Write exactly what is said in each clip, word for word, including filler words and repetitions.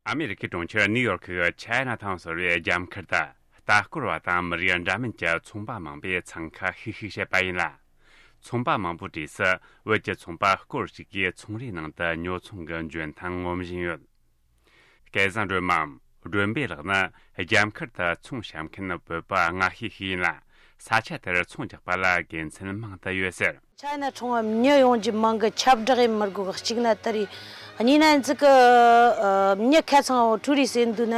ཨ་མེ་རི་ཁའི་གྲོང་ཁྱེར་ནིའུ་ཡོར་ཁི་ཆའི་ན་ཐའུན་ཟེར་བའི་རྒྱབ་འཁུར་དུ། ལྟ་སྐོར་བ་དང་མི་རིགས་འདྲ་མིན་གྱི་ཚོང་པ་མང་པོས་འཚང་ཁ་ཤིག་ཤིག་བྱེད་པ་ཡིན་ལ། ཚོང་པ་མང་པོའི་གྲས་སུ་བོད་ཀྱི་ཚོང་པ་སྐོར་ཞིག་གིས་ཚོང་རའི་ནང་དུ་ཉོ་ཚོང་གི་འཇོན་ཐང་ངོམ་བཞིན་ཡོད། སྐལ་བཟང་སྒྲོལ་མའམ་སྒྲོན་པའི་ལགས་ནི་རྒྱབ་འཁུར་དུ་ཚོང་བཤམས་མཁན་བོད་པ་སྔ་ཤོས་ཤིག་ཡིན་ལ། ས་ཆ་དེར་ཚོང་རྒྱག་པ་ལ་དགེ་མཚན་མང་དུ་ཡོད་ཟེར། ཆའི་ན་ཁྲོང་བ་མྱི་ཡོང་རྒྱུ་མང་གི། ཁྱབ་བསྒྲགས་ཡེད་མི་དགོས་གི། གཅིག་ན་དེ་རེད། གཉིས་ན་འཛི་གི་ཨ་མྱི་ཁ་ཚང་བོ་ཊུ་རི་སི་ཡིན་དུས་ན།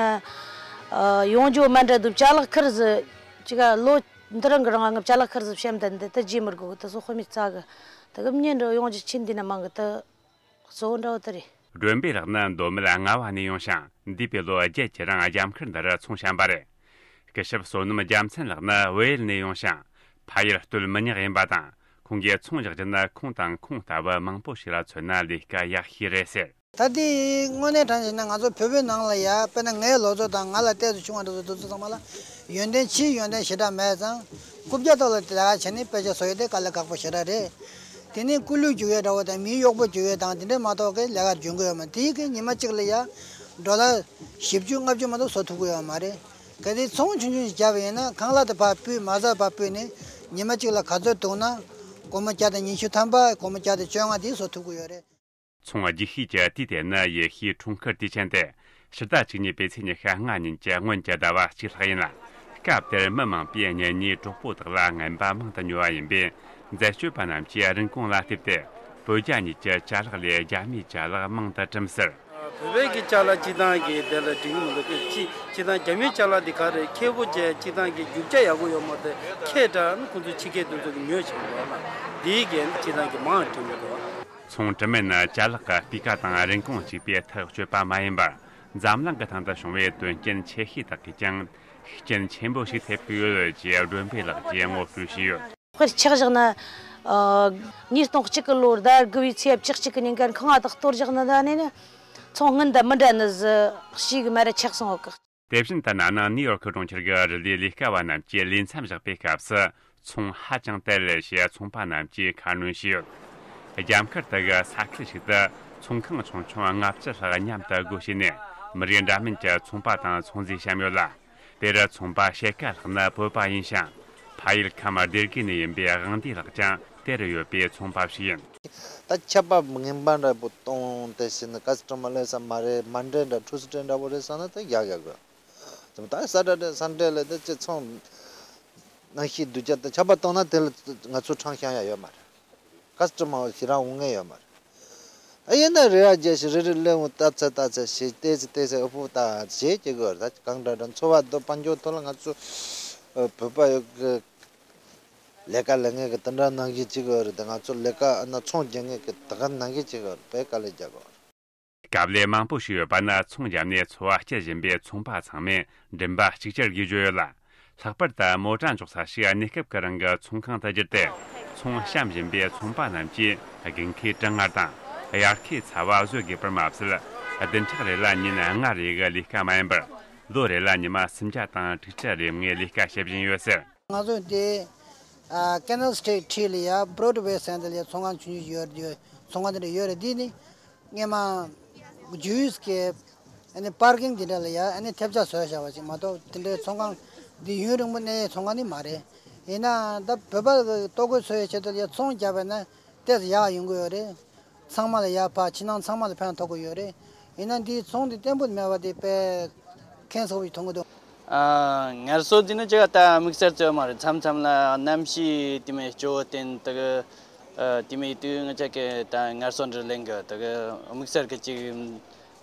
ཨ་ཡོང་རྒྱུ་མ་འདྲ་འདུག་ཅ་ལག་ཁེར་ཟི་ཅིག་ག་ལོ་འདི་རིང་གི་རིང་ང་ཅ་ལག་ཁེར་ཟི་བཤམས་དང་འདི་ལྟ་བརྗེད་མི་དགོས་གི། དེ་ཚོ་དཔེ་མི་སྲིད་གི། དེ་གི་མྱི་འདྲ་ཡོང་རྒྱུ་ཆེས་འདི་ན་མང་གི། དེ་གཙོ་བོ་འདྲ་བོ་དེ་རེད། སྒྲོན་པའི་ལགས་ནི་མདོ་སྨད་རྔ་བ་ནས་ཡོང་ཞིང་། འདས་པའི་ལོ་བརྒྱད་ཀྱི་རིང་རྒྱབ་འཁུར་འདིར་ཚོང་བཤམས་པ་རེད། སྐུ་ཞབས་བསོད་ནམས་རྒྱལ་མཚན་ལགས་ནི་བལ་ཡུལ་ནས་ཡོང་ཞིང་། ཕ་ཡུལ་སྟོད་མི་ཉག་ཡིན་པ་དང་། ཁོང་གིས་ཚོང་རྒྱག་རྒྱུ་ནི་ཁོང་དང་ཁོང་ལྟ་བུ་མང་པོ་ཞིག་ལ་མཚོན་ན་ལས་ཀ་ཡག་ཤོས་རེད་ཟེར། ད་ལྟའི་དངོས་གནས་དྲང་བཤད་ན་ང་ཚོ་བོད་པའི་ནང་ལ་ཡ། དཔེར་ན་ངའི་ལོ་ཚོད་དང་ང་ལ་ལྟས་སུ་བྱུང་བ་འདྲ་བོ་དེ་ཚོ་ཚང་མ་ལ་ཡོན་ཏན་ཆེ་ཡོན་ཏན་ཞེ་དྲག་མེད་ཙང་། རྐུབ་བཀྱག་ཐོག་ལ་ལས་ཀ་བྱས་ནས་དཔེ་ཆ་བཟོ་ཡ་དེ་དཀའ་ལས་ཁག་པོ་ཞེ་དྲག་རེད། དེ་ནས་སྐུ་ལུས་རྒྱུག་ཡས་འདྲ་བོ་དང་མིའི་གཡོག་པོ་རྒྱུག་ཡས་དང་དེ་འདྲས་མ་གཏོགས་ཀྱི་ལས་ཀ་འཇོན་གི་ཡོད་མ་རེད། དེའི་གི་ཉི་མ་གཅིག་ལ་ཡ་ཌོ་ལར་བཞི་བཅུ་ལྔ་བཅུ་མ་གཏོགས་བཟོ་ཐུབ་ཀྱི་ཡོད་མ་རེད། གལ་ཏེ་ཚོང་ཆུང་ཆུང་ཞིག་བརྒྱབ་པ་ཡིན་ན་ཁང་གླ་དེ་ཕར་ཕུད། མ་རྩ་ཕར་ཕུད་ནས་ཉི་མ་གཅིག་ལ་ག་ཚོད་བསྡུངས་ན་སྒོར་མོ་བརྒྱ་དང་ཉི་ཤུ་ཐམ་པ། སྒོར་མོ་བརྒྱ་དང་བཅོ་ལྔ་དེ་བཟོ་ཐུབ་ཀྱི་ཡོད་རེད། ཚོང་རྒྱུག་ཤེས་ཀྱི་དུས་དེ་ནི་ཡེ་ཤུའི་འཁྲུངས་སྐར་དུས་ཆེན་ཏེ། ཕྱི་ཟླ་བཅུ་གཉིས་པའི་ཚེས་ཉི་ཤུ་ལྔ་ཉིན་གྱི་སྔོན་གྱི་ཟླ་བ་གཅིག་ལྷག་ཡིན་ལ། སྐབས་དེར་མི་མང་པོས་ཉིན་གཉིས་གྲོགས་པོ་དག་ལ་རྔན་པ་མང་དུ་ཉོ་བ་ཡིན་པས། འཛད་སྤྱོད་པ་རྣམས་ཀྱིས་རིན་གོང་ལ་ལྟོས་ཏེ། བོད་རྒྱ་གཉིས་ཀྱི་ཅ་ལག་ལས་རྒྱ་མིའི་ཅ་ལག་མང་དུ་བཀྲམ་ཟེར། བོད་པའི་གི་ཅ་ལག་སྤྱིར་བཏང་གི་དེ་ལ་འགྲིག་གི་མི་འདུག་སྤྱིར་བཏང་རྒྱ་མིའི་ཅ་ལག་འདི་ག་རེ་ཁེ་པོ་བྱས། སྤྱིར་བཏང་གི་རྒྱུ་ཆ་ཡག་པོ་ཡོད་མ་རེད། ཁེ་དྲག་ན་ཁོང་ཚོ་ཕྱི་རྒྱལ་དེ་ཚོ་གི་ཉོས་བྱས་འགྲོ་བ་ན། འདིའི་གི་སྤྱིར་བཏང་གི་མང་བ་འགྲིག་མི་འདུག་ཚོང་དྲི་མེད་ནི་ཅ་ལག་གི་སྤུས་ཀ་དང་རིན་གོང་གཅིག་པའི་ཐག་གཅོད་པ་མ་ཡིན་པར། འཛམ་གླིང་གི་སྟེང་དུ་བྱུང་བའི་དོན་རྐྱེན་ཆེ་ཤོས་དག་གིས་ཀྱང་ཤུགས་རྐྱེན་ཆེན་པོ་ཞིག་ཐེབས་ཀྱི་ཡོད་ཅེས་སྒྲོན་པའི་ལགས་ཀྱིས་ངོ་སྤྲོད་བྱས་ཡོད། དཔེར་ཆ་བཞག་ན། ཨ། ཉིས་སྟོང་གཅིག་གི་ལོར་ཟླ་དགུ་བའི་ཚེས་བཅུ་གཅིག་གི་ཉིན་ཀར་ཁང་བ་དག་གཏོར་བཞག་ནི་ད་ནས་ནི། ཚོང་སྔོན་དང་མི་འདྲ་ནི་ཟིག་ཞིག་མ་ར་ཆགས་སོང་བ་གི། དེ་བཞིན་དུ་ན་ནིང་ནིའུ་ཡོར་ཁི་གྲོང་ཁྱེར་གྱི་རི་ལིའི་ལས་ཀ་བ་རྣམས་ཀྱིས་ལས་མཚམས་བཞག་པའི་སྐབས་སུ། ཚོང་ཧ་ཅང་དལ་ཞེས་ཚོང་པ་རྣམས་ཀྱིས་ཁ་སྣོན་བྱས་ཡོད། རྒྱབ་འཁུར་དེ་གི་ས་ཁུལ་ཞིག་ཏུ་ཚོང་ཁང་ཆུང་ཆུང་ལྔ་བཅུ་ལྷག་མཉམ་དུ་སྒོ་ཕྱེ་ནས། མི་རིགས་འདྲ་མིན་གྱི་ཚོང་པ་དང་ཚོང་རྫས་བཤམས་ཡོད་ལ། དེར་ཚོང་པ་ཕྱེད་ཀ་ལྷག་ནི་བོད་པ་ཡིན་ཞིང་། ཕ་ཡུལ་ཁམས་སྡེ་དགེ་ནས་ཡིན་པའི་དབང་འདུས་ལགས་ཀྱང་དེར་ཡོད་པའི་ཚོང་པ་ཞིག་ཡིན། ད་ཆད་པ་ངན་པ་འདྲ་པོ་གཏོང་དེ་བྱས་ནས་ཀ་སི་ཊ་མར་སླེབས་ས་མ་རེད། མ་འདྲེས་འདྲ་འཁྲུག་སི་འདྲ་འདྲ་པོ་རེད་བསམ་ན་ད་ཡག་ཡག་གི། ད་ས་འདྲ་འདྲ་ས་འདྲ་ལ་ད་ཅི་ཚོང་ནང་བཞིན་སྡུག་ཅག་ད་ཆད་པ་གཏོང་ན་དེ་ལ་ང་ཚོ་ཁྲང་ཤང་ཡ་ཡོད་མ་རེད། ཀ་སི་ཊ་མར་ཞེ་དྲག་འོང་ངེས་ཡོད་མ་རེད། ཨ་ཡིན་ན་རེ་བ་རྒྱག་ཞིག་རེ་རེ་སླེབས་འོང་། ལྟ་ཚེ་ལྟ་ཚེ་ཞིག་བལྟས་ཚེ་བལྟས་ཚེ་ཨ་ཕུ་ད་བྱེད་ཀྱི་དགོས་རེད། ད་གང་འདྲ་འདྲ་འཚོ་བ་དང་དཔལ་འབྱོར་ཐོག་ལ་ང་ཚོ་བོད་པ་ཡོད་གི་ལས་ཀ་ལས་ངན་གི་དེ་འདྲ་ནང་བཞིན་བྱེད་དགོས་རེད། ད་ང་ཚོ་ལས་ཀ་ཨ་ན་ཚོང་རྒྱག་ངན་གི་ད་ག་ནང་བཞིན་བྱེད་དགོས་རེད། དཔེ་དཀའ་ལས་རྒྱག་དགོས་རེད། སྐབས་ལས་མང་པོ་ཞིག་ཡོད་པ་ནི་ཚོང་བརྒྱབ་ནས་འཚོ་བ་སྐྱེལ་བཞིན་པའི་ཚོང་པ་ཚང་མས་མགྲིན་པ་གཅིག་གྱུར་དགོས་རྒྱུ་ཡོད་ལ། ལྷག་པར་དུ་མོ་ཊ་འཇོག་ས་ཞིག་གནས་སྐབས་ཀྱི་རིང་གི་ཚོང་ཁང་དུ་བསྒྱུར་ཏེ། ཚོང་བཤམས་བཞིན་པའི་ཚོང་པ་རྣམས་ཀྱིས་དགུན་ཁའི་གྲང་ངར་དང་དབྱར་ཁའི་ཚ་བ་བཟོད་དགོས་པར་མ་ཟད། བདུན་ཕྲག་རེ་ལ་ཉིན་ལྔ་རེ་གི་ལས་ཀ་མ་ཡིན་པར། ལོ་རེ་ལ་ཉི་མ་སུམ་བརྒྱ་དང་དྲུག་ཅུ་རེ་ལྔའི་ལས་ཀ་བྱེད་བཞིན་ཡོད་ཟེར། ང་ཚོ་འདི་ཨ་ཀེ་ནལ་སི་ཊི་རིཊ་འཁྲིས་ལ་ཡ་བྷྲོཌ་ཝེ་སེན་ཊར་ལ་ཡ་ཚོང་ཁང་ཆུང་ཆུང་ཡོད་རེད། ཚོང་ཁང་དེ་འདྲ་ཡོད་རེད། འདི་ནི་སྔས་མ་ཇུས་ཀྱི་ཨ་ནི་པར་ཀིང་དེ་འདྲ་ལ་ཡ་ཨ་ནི་ཐེབས་ཆག་བཟོས་བཞག་པ་ཅིག་མ་གཏོགས། དེ་འདྲའི་ཚོང་ཁང་འདི་ཡུན་རིང་པོ་གནས་ཡས་ཚོང་ཁང་ནི་མ་རེད། ཡིན་ནའང་ད་བོད་པ་ལྟོ་གོས་འཚོ་ཡས་ཆེད་དུ་ལ་ཡ་ཚོང་བརྒྱབ་པ་ན་ཏོག་ཙམ་ཡག་ཡོང་གི་ཡོད་རེད། ཚང་མ་ལ་ཡག་ཕར་ཕྱི་ནང་ཚང་མ་ལ་ཕན་ཐོགས་ཀྱི་ཡོད་རེད། ཡིན་ན་འདིའི་ཚོང་འདི་བརྟན་པོ་མེད་པ་དེ་དཔེ་ཁེངས་སོང་བའི་མཐོང་གི་འདུག་ཨ། ངལ་གསོ་འདི་ནི་ཅི་ག་ད་དམིགས་བསལ་ཙམ་མ་རེད། མཚམས་མཚམས་ལ་གནམ་གཤིས་དེ་མོ་སྐྱོ་བོ་བསྟན་དུ་གི། ཨ། དེ་མོ་དུས་ང་ཅག་གི་ད་ངལ་གསོ་འདྲ་ལེན་གི། དུ་གི་དམིགས་བསལ་གི་ཅིག་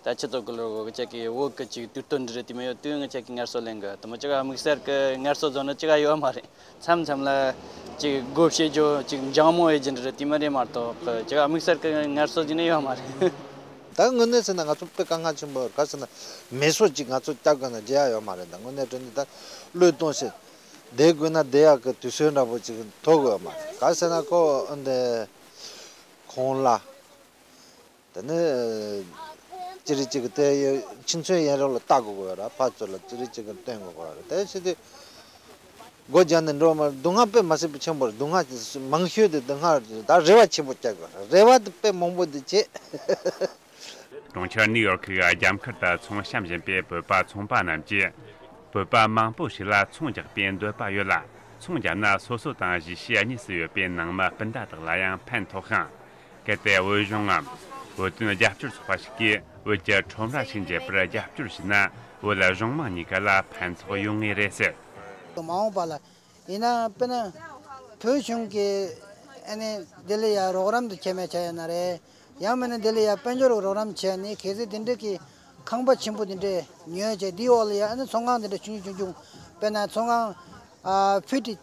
ད་ཆུ་ཚོད་དགུ་ལོར་གོ་ཅག་གི་འོག་གི་ཅིག་དུས་སྟོན་འདྲ་དེ་མོ་ཡོད་དུས་ང་ཅག་གི་ངལ་གསོ་ལེན་གི། དེ་མོ་ཅི་ག་དམིགས་བསལ་གི་ངལ་གསོ་བཟོ་ནི་ཅི་ག་ཡོད་མ་རེད། མཚམས་མཚམས་ལ་ཅིག་སྒོ་ཕྱེ་རྒྱུ་ཅིག་འཇང་མོ་ཡེ་རྒྱུ་འདྲ་དེ་མ་རེད་མ་གཏོགས། ཅིག་དམིགས་བསལ་གྱི་ངལ་གསོ་ཅིག་ནི་ཡོད་མ་རེད། ད་དངོས་གནས་ཟེར་ན་ང་ཚོ་དཔེ་དཀའ་ངལ་ཆེན་པོ་ག་ཟེར་ན། མེ་སོ་ཅིག་ང་ཚོ་བརྒྱབ་དགོས་ན་བརྒྱབ་ཡ་ཡོད་མ་རེད། ད་དངོས་གནས་དྲང་གནས་ད་བློས་གཏོང་ཞིག་བསྡད་དགོས་ན་བསྡད་ཡག་གི་དུས་ཚོད་འདྲ་པོ་ཅིག་ཐོབ་དགོས་ཡོད་མ་རེད། ག་ཟེར་ན་ཁོ་འདི་གོང་ལ། དེ་ནས་ཅི་རིགས་ཅིག་གི་དེ་ཡོད། ཕྱི་ཚོན་ཡན་རོགས་ལ་ལྟ་དགོས་ཀྱི་ཡོད་ར། ཕར་ཚུར་ལ་ཅི་རིགས་ཅིག་གི་སྟོན་དགོས་ཀྱི་ཡོད་ར། དེ་བྱེད་དུས་སྒོ་རྒྱབ་ནས་འགྲོ་མ། སྡུག་བསྔལ་དཔེ་མ་སྲིད་པ་ཆེན་པོ་རེད། སྡུག་བསྔལ་མང་ཤོས་དེ་སྡུག་བསྔལ་རེད། ད་རེ་བ་ཆེན་པོ་བརྒྱབ་དགོས་ར། རེ་བ་དེ་དཔེ་མང་པོ་དེ་བྱེད། གྲོང་ཁྱེར་ནིའུ་ཡོར་ཁི་གི་རྒྱ་མཁར་དུ་ཚོང་བཤམས་བཞིན་པའི་བོད་པ་ཚོང་པ་རྣམས་ཀྱིས། བོད་པ་མང་པོ་ཞིག་ལ་ཚོང་རྒྱག་པའི་འདོད་པ་ཡོད་ལ། ཚོང་བརྒྱབ་ན་སོ་སོ་དང་གཞིས་བྱེས་གཉིས་སུ་ཡོད་པའི་ནང་མི་སྤུན་ཟླ་དག་ལ་ཡང་ཕན་ཐོགས་ཤིང་། གལ་ཏེ་བོད་གཞུང་ངམ་བོད་དོན་རྒྱབ་སྐྱོར་ཚོགས་པ་ཞིག་གིས་བོད་ཀྱི་ཁྲོམ་ར་ཞིག་འབྱེད་པར་རྒྱབ་སྐྱོར་བྱས་ན། བོད་གཞུང་མང་གཉིས་ཀ་ལ་ཕན་ཐོགས་ཡོང་ངེས་རེད་ཟེར། མ་འོངས་པ་ལ་ཡིན་ན། དཔེར་ན་བོད་གཞུང་གིས་ཨ་ནི་འདི་ལ་ཡ་རོགས་རམ་དུ་ཁྱད་མེད་བྱས་ཡོད་ན་རེད། ཡང་མིན་ན་འདི་ལ་ཡ་དཔལ་འབྱོར་རོགས་རམ་བྱས་ནས། གལ་སྲིད་འདི་འདྲ་གི་ཁང་པ་ཆེན་པོ་འདི་འདྲ་ཉོས་བྱས། འདིའི་འོག་ལ་ཡ་ཨ་ནི་ཚོང་ཁང་འདི་འདྲ་ཆུང་ཆུང་ཆུང་ཆུང་། དཔེར་ན་ཚོང་ཁང་ཨ་ཕི་ཊི་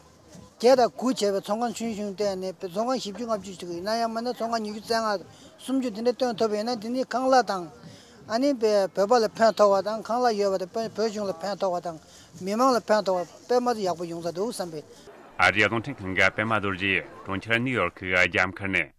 བརྒྱད་དང་དགུ་བྱས་པའི་ཚོང་ཁང་ཆུང་ཆུང་བཏོན་ནས། ཚོང་ཁང་བཞི་བཅུ་ལྔ་བཅུ་ཞིག་ཡིན་ན། ཡང་མིན་ན་ཚོང་ཁང་ཉི་ཤུ་རྩ་ལྔ་སུམ་ཅུ་འདི་འདྲ་བཏོན་ཐུབ་པ་ཡིན་ན། འདི་ནི་ཁང་གླ་དང་། ཨ་ནི་བོད་པ་ལ་ཕན་ཐོགས་པ་དང་། ཁང་གླ་ཡོད་པ་དང་། བོད་གཞུང་ལ་ཕན་ཐོགས་པ་དང་། མི་མང་ལ་ཕན་ཐོགས་པ་དཔེ་མ་ཡག་པོ་ཡོང་ས་འདུག་བསམ་པས། ཨ་རིའི་རླུང་འཕྲིན་ཁང་གི་པད་མ་རྡོ་རྗེ་ཡིས་གྲོང་ཁྱེར་ནིའུ་ཡོར་ཁི་གི་རྒྱ་མཁར་ནས་